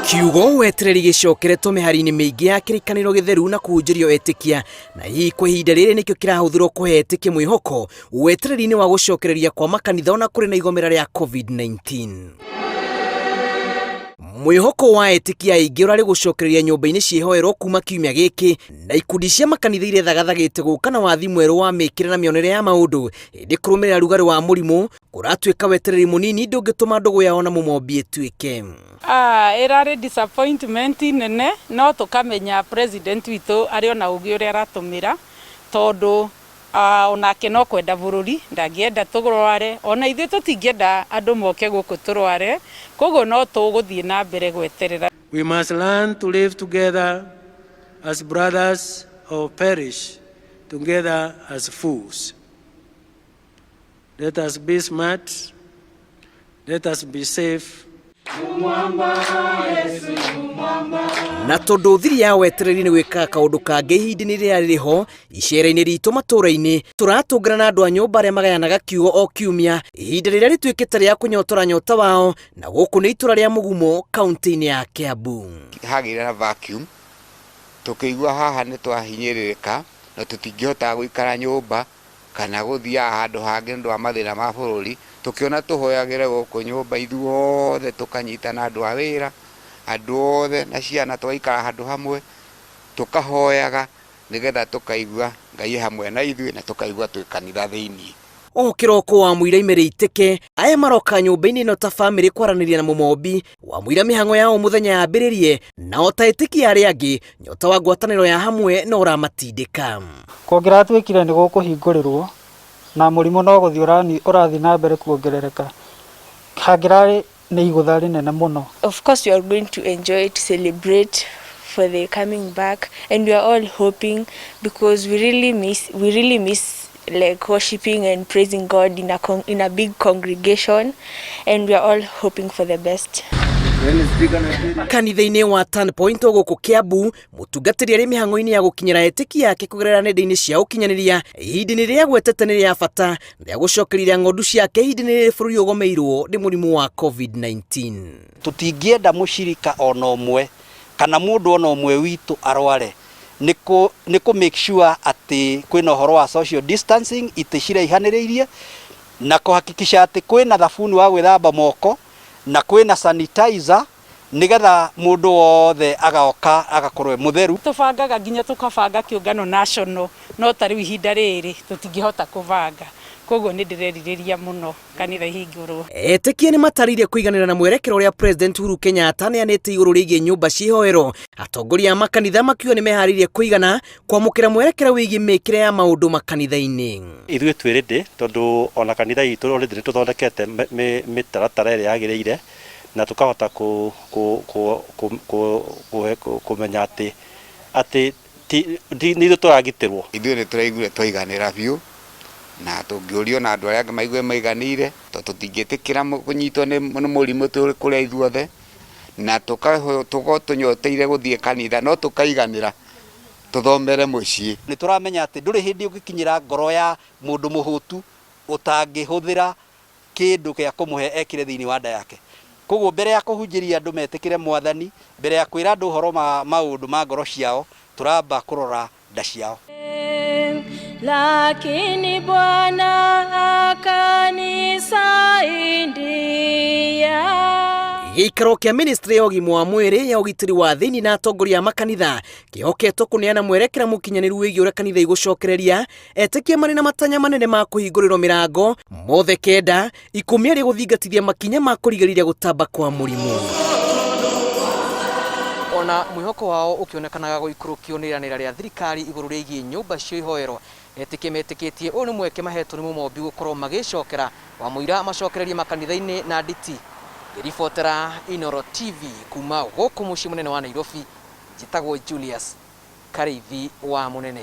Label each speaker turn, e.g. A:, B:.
A: Kiugo wetereri gĩcokeretwo mĩhari-inĩ mĩingĩ ya kĩrĩkanĩro gĩtheru na kũhunjĩrio etĩkia, na hihi kwa ihinda rĩrĩ nĩkĩo kĩrahũthĩrwo kũhe etĩkia mwĩhoko wetereri-inĩ wa gũcokereria kwa makanitha ona kũrĩ na igomera rĩa COVID-19. Mwĩhoko wa etĩkia aingĩ ũrarĩ gũcokereria nyũmba-inĩ cia ihoero kuma kiumia gĩkĩ, na ikundi cia makanitha iria ithagathagĩte gũka na wathi mwerũ wa mĩkĩre na mĩonere ya maũndũ, ĩndĩ kũrũmĩrĩra rugarĩ wa mũrimũ kũratuĩka wetereri mũnini ndũngĩtũma ndũgũ yao na mũmombi ĩtuĩke.
B: Ah, ĩrarĩ disappointment nene no tũkamenya president witũ arĩ ona ũgĩ ũrĩa aratũmĩra tondũ onake no kwenda bũrũri ndangĩenda tũrware ona ithuĩ tũtingĩenda andũ moke gũkũ tũrware koguo no tũgũthiĩ na mbere gweterera.
C: We must learn to live together as brothers or perish together as fools. Let us be smart. Let us be safe.
A: Na tondũ thiri ya wetereri nĩ gwĩkaga kaũndũ kangĩ ihinda-inĩ rĩrĩa rĩrĩ ho icera-inĩ ritũ matũũra-inĩ, tũratũngana na andũ a nyũmba arĩa magayanaga kiugo o kiumia ihinda rĩrĩa rĩtuĩkĩte rĩa kũnyotora nyota wao, na gũkũ nĩ itũra rĩa Mũgumo kaunti-inĩ ya Kiambu.
D: Hagĩire na vacuum, tũkĩigua haha nĩ twahinyĩrĩrĩka na tũtingĩhota gũikara nyũmba kana gũthiaga handũ hangĩ nĩ ũndũ wa mathĩna ma bũrũri, tũkĩona tũhoyagĩre gũkũ nyũmba ithuothe tũkanyitana andũ a wĩra, andũ othe na ciana tũgaikara handũ hamwe, tũkahoyaga nĩgetha tũkaigua Ngai e hamwe na ithuĩ na tũkaigua twĩ kanitha thĩiniĩ.
A: O kĩroko wa mũira ime rĩitĩke, aya maroka nyũmba-inĩ ĩno ta bamĩrĩ kwaranĩria na mũmombi wa mũira mĩhang'o ya o mũthenya yambĩrĩrie, na o ta etĩkia arĩa angĩ, nyota wa ngwatanĩro ya hamwe no ũramatindĩka.
E: Kũngĩratuĩkire nĩ gũkũhingũrĩrwo na mũrimũ no gũthiĩ ũrathiĩ na mbere kuongerereka, hangĩrarĩ nĩ igũtha rĩnene mũno.
F: Of course we are going to enjoy, to celebrate for the coming back, and we are all hoping because we really miss like worshiping and praising God in a big congregation, and we are all hoping for the best.
A: Kanitha-inĩ wa Turn Point o gũkũ Kiambu, mũtungatĩri arĩ mĩhang'o-inĩ ya gũkinyĩra etĩkia ake kũgerera nenda-inĩ cia ũkinyanĩria ihinda-inĩ rĩrĩa agwetete nĩ rĩa bata rĩa gũcokeria ng'ondu ciake ihinda-inĩ rĩrĩ bũrũri ũgomeirwo nĩ mũrimũ wa COVID-19.
G: Tũtingĩenda mũcirika ona ũmwe kana mũndũ ona ũmwe witũ arware. Nĩ kũ make sure atĩ kwĩna ũhoro wa social distancing, itĩ ciraihanĩrĩirie, na kũhakikisha atĩ kwĩna thabuni wa gwĩthamba moko na kwĩna sanitizer nĩgetha mũndũ wothe agoka agakorwo e mũtheru.
B: Tũbangaga nginya tũkabanga kĩũngano national, no ta rĩu ihinda rĩrĩ tũtingĩhota kũbanga, koguo nĩ ndĩrerirĩria mũno kanitha ihingũrwo.
A: Etĩkia nĩ matarĩirie kũiganĩra na mwerekero ũrĩa President Uhuru Kenyatta aneanĩte igũrũ rĩgiĩ nyũmba cia ihoero. Atongoria a makanitha makiuga nĩ meharĩirie kũigana kwamũkĩra mwerekera wĩgiĩ mĩkĩre ya maũndũ makanitha-inĩ.
H: Ithuĩ twĩ ready tondũ ona kanitha itũ already nĩ tũthondekete mĩtaratara ĩrĩa yagĩrĩire na tũkahota kũmenya atĩ nĩ ithuĩ tũragitĩrwo.
D: Ithuĩ nĩ tũraiguire twaiganĩra biũ na tũngĩũrio na andũ arĩa angĩ maigue maiganĩire tondũ tũtingĩtĩkĩra kũnyitwo nĩ mũrimũ tũrĩ kũrĩa ithuothe na tũkorwo tũnyoteire gũthiĩ kanitha no tũkaiganĩra tũthomere mũciĩ.
G: Nĩ tũramenya atĩ ndũrĩ hĩndĩ ũngĩkinyĩra ngoro ya mũndũ mũhũtu ũtangĩhũthĩra kĩndũ gĩa kũmũhe ekĩre thĩinĩ wa nda yake. Koguo mbere ya kũhunjĩria andũ metĩkĩre Mwathani, mbere ya kwĩra andũ ũhoro ma maũndũ ma ngoro ciao, tũramba kũrora nda ciao.
F: Lakini Bwana akanisaidia.
A: Gĩikaro kĩa ministry ya ũgima wa mwĩrĩ, ya ũgitĩri wa thĩinĩ na atongoria a makanitha kĩhoketwo kũneana mwerekera mũkinyanĩru wĩgiĩ ũrĩa kanitha igũcokereria. Etĩkia marĩ na matanya manene ma kũhingũrĩrwo mĩrango mothe kenda 10 arĩ gũthingatithia makinya ma kũrigĩrĩria gũtamba kwa mũrimũ. Ona mwĩhoko wao ũkĩonekanaga gũikũrũkio nĩ iranĩra rĩa thirikari igũrũ rĩgiĩ nyũmba cia ihoero, etĩkia metĩkĩtie ũyũ nĩ mweke mahetwo nĩ mũmombi gũkorwo magĩcokera wa mũira macokererie makanitha-inĩ na nditi. Ngĩribotera Inooro TV kuma gũkũ mũciĩ mũnene wa Nairobi, njĩtagwo Julius Karĩithi wa Mũnene.